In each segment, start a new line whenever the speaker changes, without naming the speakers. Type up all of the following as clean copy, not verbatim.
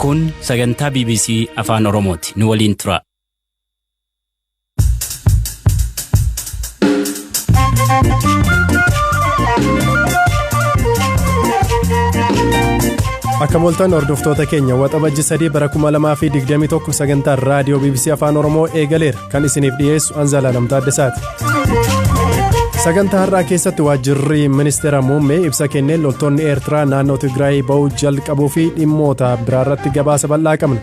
Kun sagantaa BBC Afaan Oromooti. Nu waliin tura.
Akka mooltan hordoftoota keenya Waxabajji 3 bara 2021 sagantaan raadiyoo BBC Afaan Oromoo eegaleera. Kan isiniif dhiyeessu Anzalaalam Taaddasaati. Sagantaa har'aa keessatti waajjirri ministeera muummee ibsa kenneen loltoonni Eertiraa naannoo Tigraay ba'uu jalqabuu fi dhimmoota biraarratti gabaasa bal'aa qabna.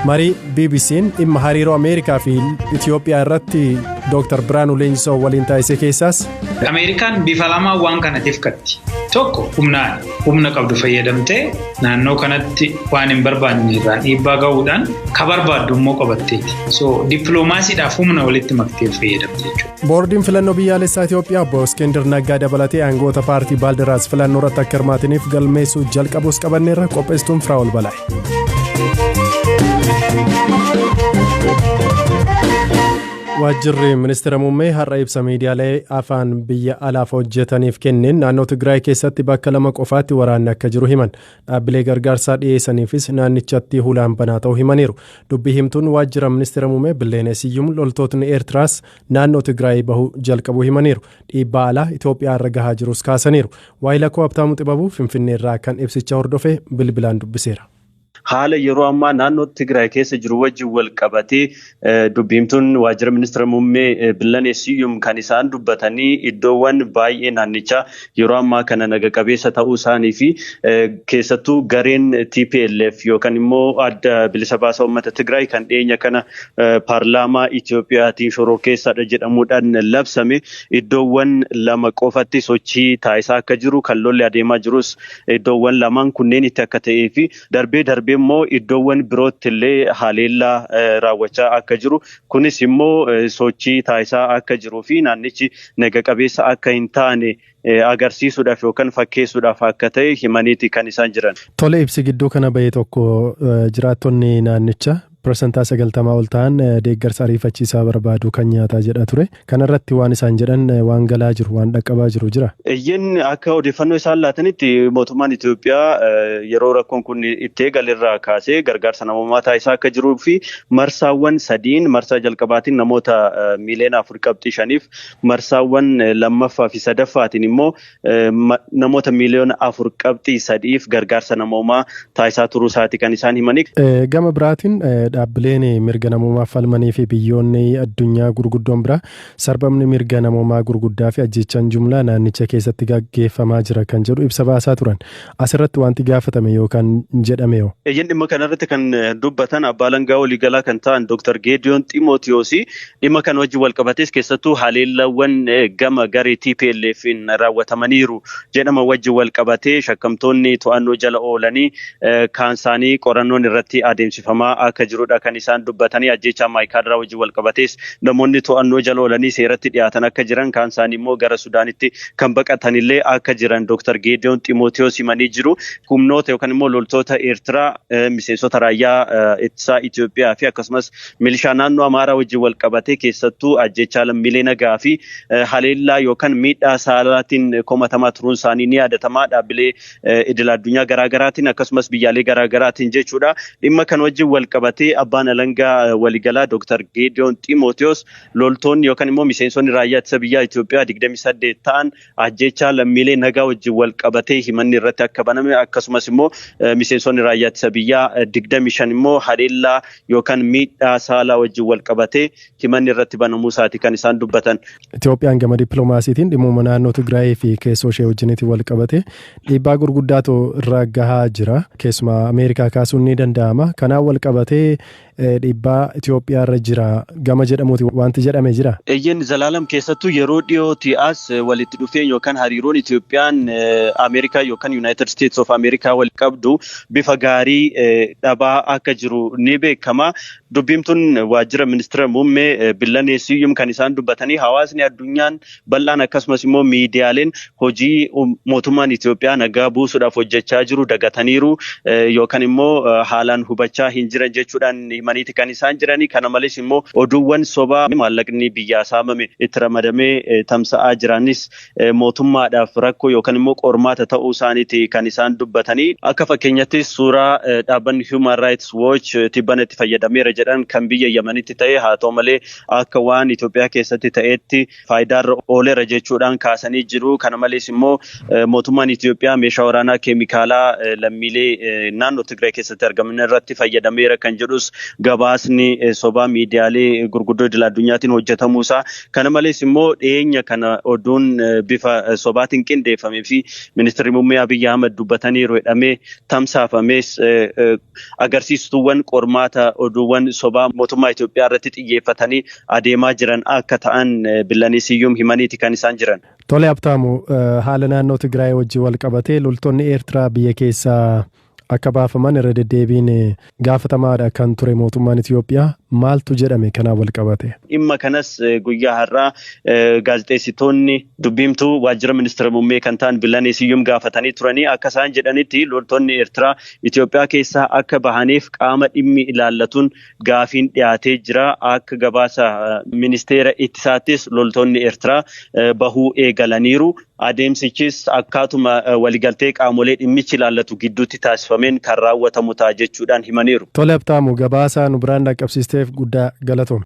Marii BBC'n dhimma hariiroo Ameerikaa fi Itiyoophiyaa irratti Dr. Biraanuu Leenjisoo waliin taasise keessaas.
Ameerikaan bifa lamaan waan kana tifkatti. Tokko humnaan humna qabdu fayyadamtee naannoo kanatti waan hin barbaanne irraan dhiibbaa gahuudhaan ka barbaaddu immoo qabatteeti. So dippiloomaasiidhaaf humna walitti maktee fayyadamte jechuudha.
Boordiin filannoo biyyaalessaa Itiyoophiyaa obbo Iskindir Naggaa dabalatee aangoota paartii Baaldiraas filannoo irratti akka hirmaataniif galmeessuu jalqabuus qabanneerra qopheessituun Firaa'ol Balaa'e. Waajjirri ministeera muummee har'a ibsa miidiyaalee afaan biyya alaaf hojjetaniif kenneen naannoo Tigraay keessatti bakka lama qofaatti waraanni akka jiru himan. Dhaabbilee gargaarsaa dhiyeessaniifis naannichatti hulaan banaa ta'uu himaniiru. Dubbii himtuun waajjira ministeera muummee Billeenee Siyyum loltootni Eertiraas naannoo Tigraay bahuu jalqabuu himaniiru. Dhiibbaa alaa Itoophiyaa irra gahaa jirus kaasaniiru. Waayilakoo Habtaamuu Xibabuu Finfinnee irraa kan ibsicha hordofe bilbilaan dubbiseera.
Haala yeroo ammaa naannoo Tigraay keessa jiru wajjin wal qabatee dubbiimtuun waajjira ministeera muummee Billanee Siyyum kan isaan dubbatanii iddoowwan baay'ee naannichaa yeroo ammaa kana naga qabeessa ta'uu isaanii fi keessattuu gareen TPLF yookaan immoo adda bilisa baasaa uummata Tigraay kan dhiyeenya kana paarlaamaa Itiyoophiyaatiin shororkeessaadha jedhamuudhaan labsame iddoowwan lama qofatti sochii taasisaa akka jiru kan lolli adeemaa jirus iddoowwan lamaan kunneen itti akka ta'ee fi darbee darbee immoo iddoowwan birootti illee haleellaa raawwachaa akka jiru kunis immoo sochii taasisaa akka jiruu fi naannichi naga qabeessa akka hin taane agarsiisuudhaaf yookaan fakkeessuudhaaf akka ta'e himaniiti kan isaan jiran.
Tole ibsi gidduu kana bahee tokko jiraattonni naannicha piresentaa 90 ol ta'an deeggarsa ariifachiisaa barbaadu kan nyaataa jedha ture. Kanarratti waan isaan jedhan waan galaa jiru waan dhaqqabaa jiru jira.
Eeyyeen akka odeeffannoo isaan laatanitti mootummaan Itoophiyaa yeroo rakkoon kun itti eegalerraa kaasee gargaarsa namoomaa taasisaa akka jiruu fi marsaawwan sadiin marsaa jalqabaatiin namoota miiliyoona 4.5f marsaawwan lammaffaa fi sadaffaatiin immoo namoota miiliyoona 4.3f gargaarsa namoomaa taasisaa turuu isaati kan isaan himanii.
Gama biraatiin dhaabbileen mirga namoomaa falmanii fi biyyoonni addunyaa gurguddoon biraa sarbamni mirga namoomaa gurguddaa fi ajjeechaan jumlaa naannicha keessatti gaggeeffamaa jira kan jedhu ibsa baasaa turan. Asirratti wanti gaafatame yookaan jedhame hoo?
Eeyyeen dhimma kanarratti kan dubbatan abbaa alangaa waliigalaa kan ta'an Dr. Geediyoon Ximootiyoos dhimma kan wajjin wal qabates keessattuu haleellawwan gama garee TPLF'n raawwatamaniiru jedhama wajjin wal qabatee shakkamtoonni to'annoo jala oolanii kaan isaanii qorannoon irratti adeemsifamaa akka jirudha kan isaan dubbatanii ajjeechaa Maayikaadraa wajjin wal qabatees namoonni to'annoo jala oolanii seeratti dhiyaatan akka jiran kaan isaanii immoo gara Sudaanitti kan baqatanillee akka jiran Dr. Geediyoon Ximootiyoos himanii jiru. Humnoota yookaan immoo loltoota Eertiraa miseensota raayyaa ittisaa Itoophiyaa fi akkasumas milishaa naannoo Amaaraa wajjin wal qabatee keessattuu ajjeechaa lammiilee nagaa fi haleellaa yookaan miidhaa saalaatiin komatamaa turuun isaanii ni yaadatama. Dhaabbilee idil addunyaa garaagaraatiin akkasumas biyyaalee garaagaraatiin jechuudha. Dhimma kan wajjin wal qabatee abbaan alangaa waliigalaa Dr. Geediyoon Ximootiyoos loltoonni yookaan immoo miseensonni raayyaa ittisa biyyaa Itoophiyaa 28 ta'an ajjeechaa lammiilee nagaa wajjin wal qabatee himanni irratti akka baname akkasumas immoo miseensonni raayyaa ittisa biyyaa 25 immoo haleellaa yookaan miidhaa saalaa wajjin wal qabatee himanni irratti banamuu isaati kan isaan dubbatan.
Itoophiyaan gama dippiloomaasiitiin dhimmuma naannoo Tigraayii fi keessoo ishee wajjinitti wal qabate dhiibbaa gurguddaatu irra gahaa jira. Keessumaa Ameerikaa kaasuun ni danda'ama. Kanaan wal qabatee dhiibbaa Itoophiyaa irra jira gama jedhamuuti wanti jedhame jira.
Eeyyeen Zalaalam keessattuu yeroo dhiyooti as walitti dhufeenya yookaan hariiroon Itoophiyaan Ameerikaa yookaan United States of America wal qabdu bifa gaarii dhabaa akka jiru ni beekama. Dubbiimtuun waajjira ministeera muummee Billanee Siyyum kan isaan dubbatanii hawaasni addunyaan bal'aan akkasumas immoo miidiyaaleen hojii mootummaan Itoophiyaa nagaa buusuudhaaf hojjechaa jiru dagataniiru yookaan immoo haalaan hubachaa hin jiran jechuudhaan himaniiti kan isaan jiranii. Kana malees immoo oduuwwan sobaa maallaqni biyyaa saamame itti ramadamee tamsa'aa jiranis mootummaadhaaf rakkoo yookaan immoo qormaata ta'uu isaaniiti kan isaan dubbatanii. Akka fakkeenyatti suuraa dhaabbanni Human Rights Watch tibbana itti fayyadameera jedhan kan biyya Yamanitti ta'e haa ta'u malee akka waan Itoophiyaa keessatti ta'etti faayidaarra ooleera jechuudhaan kaasanii jiru. Kana malees immoo mootummaan Itoophiyaa meeshaa waraanaa keemikaalaa lammiilee naannoo Tigraay keessatti argaman irratti fayyadameera kan jedhus gabaasni sobaa miidiyaalee gurguddoo idil addunyaatiin hojjetamuusaa. Kana malees immoo dhiyeenya kana oduun bifa sobaatiin qindeeffamee fi ministeerri muummee Abiyyi Ahmad dubbataniiru jedhamee tamsaafames agarsiistuuwwan qormaata oduuwwan sobaa mootummaa Itoophiyaa irratti xiyyeeffatanii adeemaa jiran akka ta'an Billanee Siyyum himaniiti kan isaan jiran.
Tole Abtaamu, haala naannoo Tigraay wajjin wal qabatee loltoonni Eertiraa biyya keessaa akka baafaman irra deddeebiin gaafatamaadha kan ture mootummaan Itoophiyaa. Maaltu jedhame kanaan wal qabate?
Dhimma kanas guyyaa har'aa gaazexeessitoonni dubbiimtuu waajjira ministeera muummee kan ta'an Billanee Siyyum gaafatanii turanii akka isaan jedhanitti loltoonni Eertiraa Itoophiyaa keessaa akka bahaniif qaama dhimmi ilaallatuun gaafiin dhiyaatee jira. Akka gabaasa ministeera ittisaattis loltoonni Eertiraa bahuu eegalaniiru. Adeemsichis akkaatuma waliigaltee qaamolee dhimmichi ilaallatu gidduutti taasifameen kan raawwatamu ta'a jechuudhaan himaniiru.
Tole Abtaamu, gabaasaa nu biraan dhaqqabsiisteef guddaa galatoom.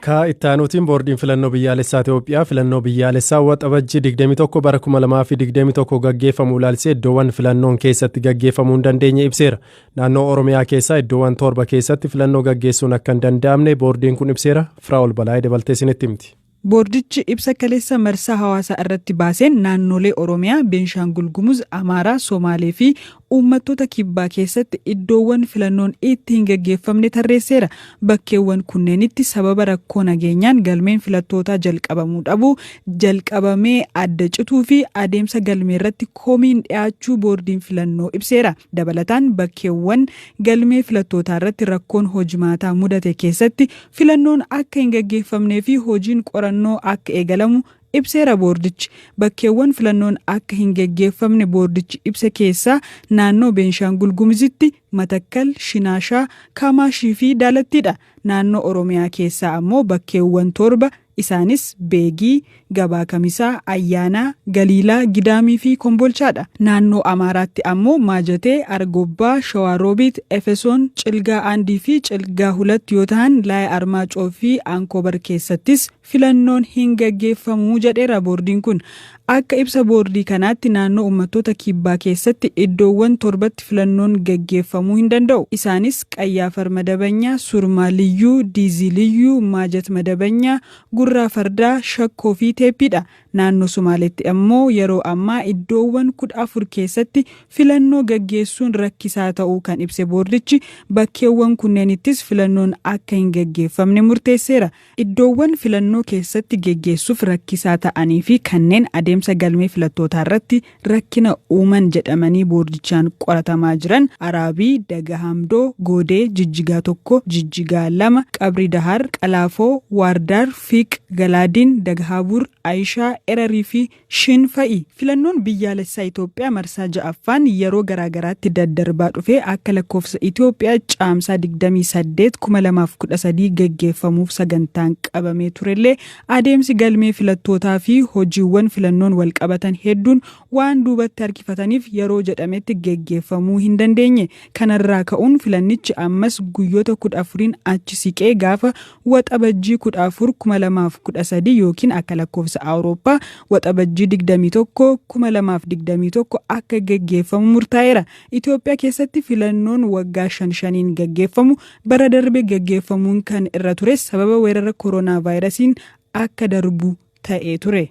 Ka itti aanuutiin boordiin filannoo biyyaalessaa Itoophiyaa filannoo biyyaalessaa Waxabajjii 21 bara 2021 gaggeeffamu ilaalchisee iddoowwan filannoon keessatti gaggeeffamuu hin dandeenye ibseera. Naannoo Oromiyaa keessaa iddoowwan 7 keessatti filannoo gaggeessuun akka hin danda'amne boordiin kun ibseera. Firaa'ol Balaayee dabaltee isinitti himti.
Boordichi ibsa kaleessa marsaa hawaasaa irratti baaseen naannolee Oromiyaa, Beenshaangul Gumuz, Amaaraa, Somaalee fi uummattoota kibbaa keessatti iddoowwan filannoon itti hin gaggeeffamne tarreesseera. Bakkeewwan kunneenitti sababa rakkoo nageenyaan galmeen filattootaa jalqabamuu dhabuu, jalqabamee adda cituu fi adeemsa galmee irratti komiin dhiyaachuu boordiin filannoo ibseera. Dabalataan bakkeewwan galmee filattootaa irratti rakkoon hojimaataa mudate keessatti filannoon akka hin gaggeeffamnee fi hojiin qorannoo akka eegalamu ibseera boordichi. Bakkeewwan filannoon akka hin gaggeeffamne boordichi ibsa keessaa naannoo Beenshaangul Gumuzitti Matakkal, Shinaashaa, Kamaashii fi Daalattiidha. Naannoo Oromiyaa keessaa ammoo bakkeewwan 7 isaanis Beegii, Gabaa Kamisaa, Ayyaanaa, Galiilaa, Gidaamii fi Kombolchaadha. Naannoo Amaaraatti ammoo Maajatee, Argobbaa, Shawaaroobiit, Efesoon, Cilgaa Aandii fi Cilgaa Hulat yoo ta'an Laaya Armaacoo fi Ankobar keessattis filannoon hin gaggeeffamuu jedheera boordiin kun. Akka ibsa boordii kanaatti naannoo uummattoota kibbaa keessatti iddoowwan 7tti filannoon gaggeeffamuu hin danda'u. Isaanis Qayyaafar Madabanyaa, Surmaa Liyyuu, Diizii Liyyuu, Maajat Madabanyaa, Gurraa Fardaa, Shakkoo fi Teeppiidha. Naannoo Somaaleetti ammoo yeroo ammaa iddoowwan 14 keessatti filannoo gaggeessuun rakkisaa ta'uu kan ibse boordichi bakkeewwan kunneenittis filannoon akka hin gaggeeffamne murteesseera. Iddoowwan filannoo keessatti geggeessuuf rakkisaa ta'anii fi kanneen adeemsa galmee filattootaa irratti rakkina uuman jedhamanii boordichaan qoratamaa jiran Araabii, Dagahamdoo, Goodee, Jijjigaa 1, Jijjigaa 2, Qabri Dahar, Qalaafoo, Waardaar, Fiiq, Galaadiin, Dagahaabur, Ayishaa, Erarii fi Shin fa'i. Filannoon biyyaalessaa Itoophiyaa marsaa 6ffaan yeroo garaagaraatti daddarbaa dhufe akka lakkoofsa Itoophiyaa Caamsaa 28, 2013 gaggeeffamuuf sagantaan qabamee turellee adeemsi galmee filattootaa fi hojiiwwan filannoon walqabatan hedduun waan duubatti harkifataniif yeroo jedhametti geggeeffamuu hin dandeenye. Kanarraa ka'uun filannichi ammas guyyoota 14n achi siqee gaafa Waxabajjii 14, 2013 yookiin akka lakkoofsa Awurooppaa Waxabajjii 21, 2021 akka geggeeffamu murtaa'eera. Itoophiyaa keessatti filannoon waggaa shan shaniin gaggeeffamu bara darbe gaggeeffamuun kan irra tures sababa weerara koronaavaayirasiin akka darbu ta'ee ture.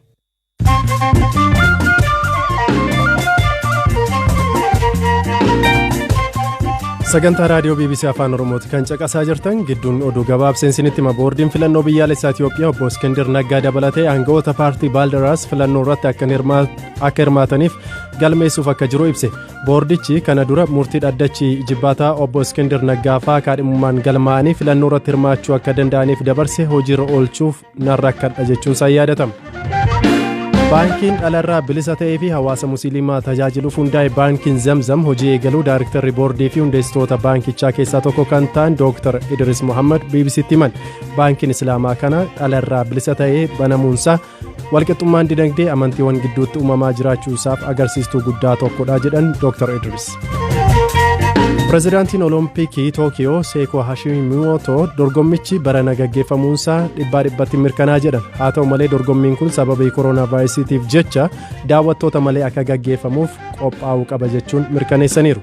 Sagantaa raadiyoo BBC Afaan Oromooti kan caqasaa jirtan. Gidduun oduu gabaabseen isinitti hima. Boordiin filannoo biyyaalessaa Itoophiyaa obbo Iskindir Naggaa dabalatee aangawoota paartii Baaldaraas filannoo irratti akka hirmaataniif galmeessuuf akka jiru ibse. Boordichi kana dura murtii dhaddachi jibbaataa obbo Iskindir Naggaa fa'aa kaadhimummaan galmaa'anii filannoo irratti hirmaachuu akka danda'aniif dabarse hojiirra oolchuuf nan rakkadha jechuun isaa yaadatama. Baankiin dhalarraa bilisa ta'ee fi hawaasa Musliimaa tajaajiluuf hundaa'e, Baankiin Zamzam, hojii eegaluu daarektarri boordii fi hundeessitoota baankichaa keessaa tokko kan ta'an Dr. Idris Muhammad BBCtti himan. Baankiin Islaamaa kana dhalarraa bilisa ta'ee banamuunsaa walqixxummaan dinagdee amantiiwwan gidduutti uumamaa jiraachuu isaaf agarsiistuu guddaa tokkodha jedhan Dr. Idris. Pireezidaantiin Olompikii Tookiyoo Seekoo Hashimooto dorgommichi barana gaggeeffamuunsaa dhibbaa dhibbatti mirkanaa jedhan. Haa ta'u malee, dorgommiin kun sababii kooroonaa vaayirasiitiif jecha daawwattoota malee akka gaggeeffamuuf qophaa'uu qaba jechuun mirkaneessaniiru.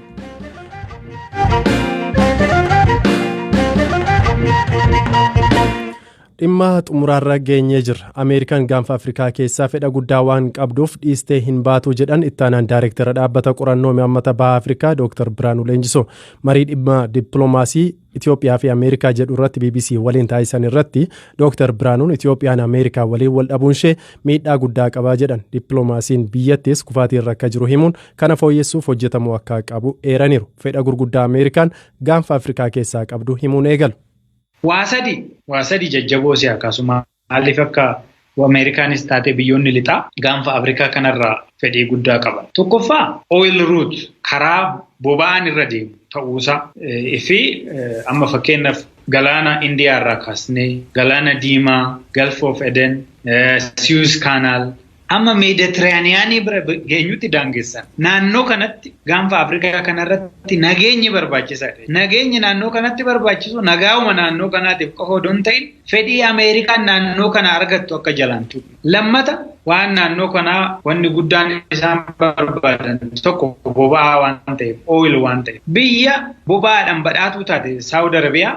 Dhimma xumuraarra geenyee jirra. Ameerikaan Gaanfa Afrikaa keessaa fedha guddaa waan qabduuf dhiistee hin baatu jedhan ittaanaan daayirektara dhaabbata qorannoo imaammata Baha Afrikaa Dr. Biraanuu Leenjisoo. Marii dhimma dippiloomaasii Itoophiyaa fi Ameerikaa jedhu irratti BBC waliin taasisan irratti Dr. Biraanuun Itoophiyaan Ameerikaa waliin wal dhabuun ishee miidhaa guddaa qabaa jedhan. Dippiloomaasiin biyyattis kufaatii irra akka jiru himuun kana fooyyessuuf hojjetamuu akka qabu eeraniiru. Fedha gurguddaa Ameerikaan Gaanfa Afrikaa keessaa qabdu himuun eegalu.
Waa sadi jajjaboo si akkasuma maaliif akka Ameerikaanis taate biyyoonni lixaa Gaanfa Afrikaa kanarraa fedhii guddaa qaban. Tokkoffaa, oil route, karaa boba'aan irra deemu ta'uusaa fi amma fakkeenyaaf galaana Indiyaa irraa kaasnee galaana Diimaa, Gulf of Aden, Suez Canal amma Meeditiraaniyaanii bira geenyutti daangessan. Naannoo kanatti, Gaanfa Afrikaa kanarratti nageenyi barbaachisaadha. Nageenyi naannoo kanatti barbaachisu nagaa'uma naannoo kanaatiif qofa odoo hin ta'in fedhii Ameerikaan naannoo kana argattu akka jalaan tuqu. Lammata, waan naannoo kanaa wanni guddaan isaan barbaadan tokko boba'aa waan ta'eef, oil waan ta'eef. Biyya boba'aadhaan badhaatuu taate Saawud Arabiyaa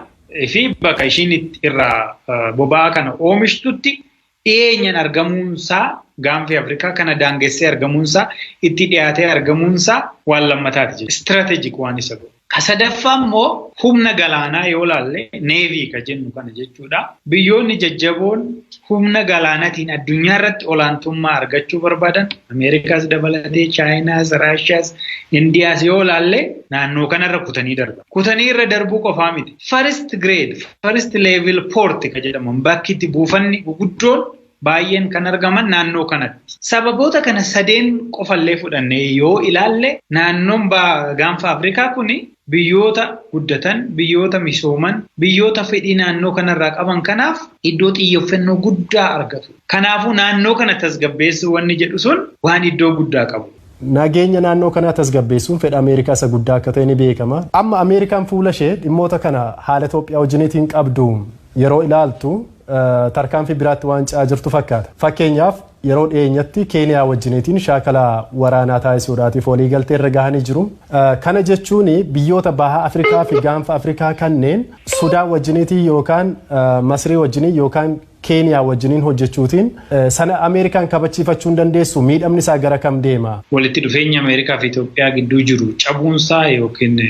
fi bakka ishiin irraa boba'aa kana oomishtutti dhiyeenyaan argamuunsaa, Gaanfi Afrikaa kana daangessee argamuunsaa, itti dhiyaatee argamuunsaa waan lammataati jechuudha. Strategic waan isa godhu. Ka sadaffaa immoo humna galaanaa yoo laalle, navy ka jennu kana jechuudha. Biyyoonni jajjaboon humna galaanaatiin addunyaa irratti olaantummaa argachuu barbaadan, Ameerikaas dabalatee, Chaayinaas, Raashiyaas, Indiyaas yoo laalle, naannoo kanarra kutanii darba. Kutanii irra darbuu qofaa miti. First grade, first level port ka jedhaman, bakki itti buufanni guguddoon baay'een kan argaman naannoo kanatti. Sababoota kana sadeen qofallee fudhannee yoo ilaalle, naannoon Gaanfa Afrikaa kuni biyyoota guddatan, biyyoota misooman, biyyoota fedhii naannoo kanarraa qaban kanaaf iddoo xiyyeeffannoo guddaa argatu. Kanaafuu naannoo kana tasgabbeessuu wanni jedhu sun waan iddoo guddaa qabu.
Nageenya naannoo kanaa tasgabbeessuun fedha Ameerikaa isa guddaa akka ta'e ni beekama. Amma Ameerikaan fuula ishee dhimmoota kana haala Itoophiyaa wajjiniitiin qabdu yeroo ilaaltu tarkaanfii biraatti waan ce'aa jirtu fakkaata. Fakkeenyaaf, yeroo dhiyeenyatti Keeniyaa wajjiniitiin shaakala waraanaa taasisuudhaatiif waliigaltee irra gahanii jiru. Kana jechuun biyyoota Baha Afrikaa fi Gaanfa Afrikaa kanneen Sudaan wajjiniitiin yookaan Masrii wajjiniin yookaan Keeniyaa wajjiniin hojjechuutiin sana Ameerikaan kabachiifachuu hin dandeessu, miidhamni isaa gara kam deema?
Walitti dhufeenya Ameerikaa fi Itoophiyaa gidduu jiru cabuunsaa yookiin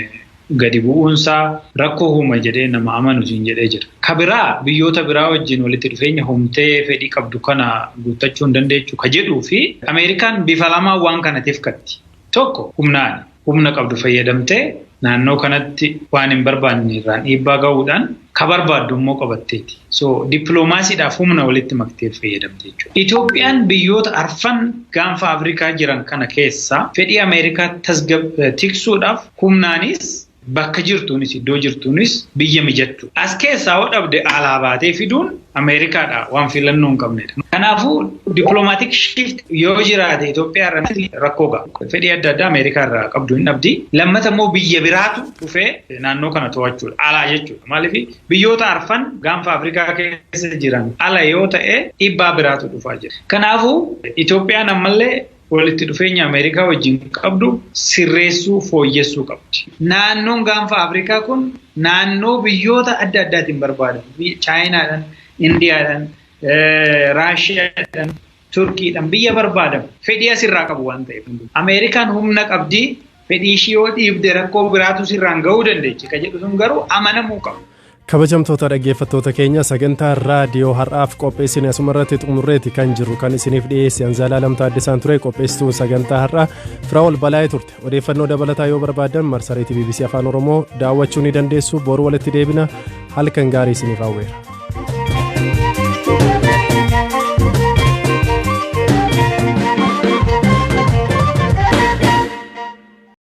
gadi bu'uunsaa rakkoo uuma jedhee nama amanu siin jedhee jira. Ka biraa, biyyoota biraa wajjin walitti dhufeenya humtee fedhii qabdu kana guuttachuu hin dandeechu ka jedhuu fi Ameerikaan bifa lamaan waan kana tifkatti. Tokko humnaan, humna qabdu fayyadamtee naannoo kanatti waan hin barbaanne irraan dhiibbaa ga'uudhaan ka barbaaddu immoo qabatteeti. So dippiloomaasiidhaaf humna walitti maktee fayyadamte jechuudha. Itoophiyaan biyyoota arfan Gaanfa Afrikaa jiran kana keessa fedhii Ameerikaa tiksuudhaaf humnaanis bakka jirtuunis iddoo jirtuunis biyya mijattu. As keessaa hoo dhabde alaa baatee fiduun Ameerikaadha waan filannoo hin qabnedha. Kanaafuu diplomatic shift yoo jiraate Itoophiyaa irra rakkoo ga'a. Fedhii adda addaa Ameerikaa irraa qabdu hin dhabdi. Lammata immoo biyya biraatu dhufee naannoo kana to'achuudha. Alaa jechuudha. Maaliif, biyyoota arfan Gaanfa Afrikaa keessa jiran ala yoo ta'e dhiibbaa biraatu dhufaa jira. Kanaafuu Itoophiyaan ammallee walitti dhufeenya Ameerikaa wajjin qabdu sirreessuu, fooyyessuu qabdi. Naannoon Gaanfa Afrikaa kun naannoo biyyoota adda addaatiin barbaadamu. Chaayinaadhaan, Indiyaadhaan, Raashiyaadhaan, Turkiidhaan biyya barbaadamu. Fedhii asirraa qabu waan ta'eef. Ameerikaan humna qabdii. Fedhii ishii yoo dhiibde rakkoo biraatu sirraan gahuu dandeechi. Ka jedhu sun garuu amanamuu qabu.
Kabajamtoota dhaggeeffattoota keenya, sagantaa raadiyoo har'aaf qopheessine asuma irratti xumurreeti kan jirru. Kan isiniif dhiyeesse Anzaalaalam Taaddasaan ture. Qopheessituun sagantaa har'aa Firaa'ol Balaayee turte. Odeeffannoo dabalataa yoo barbaadan marsariitii BBC Afaan Oromoo daawwachuu ni dandeessu. Boru walitti deebina. Halkan gaarii isiniif hawweera.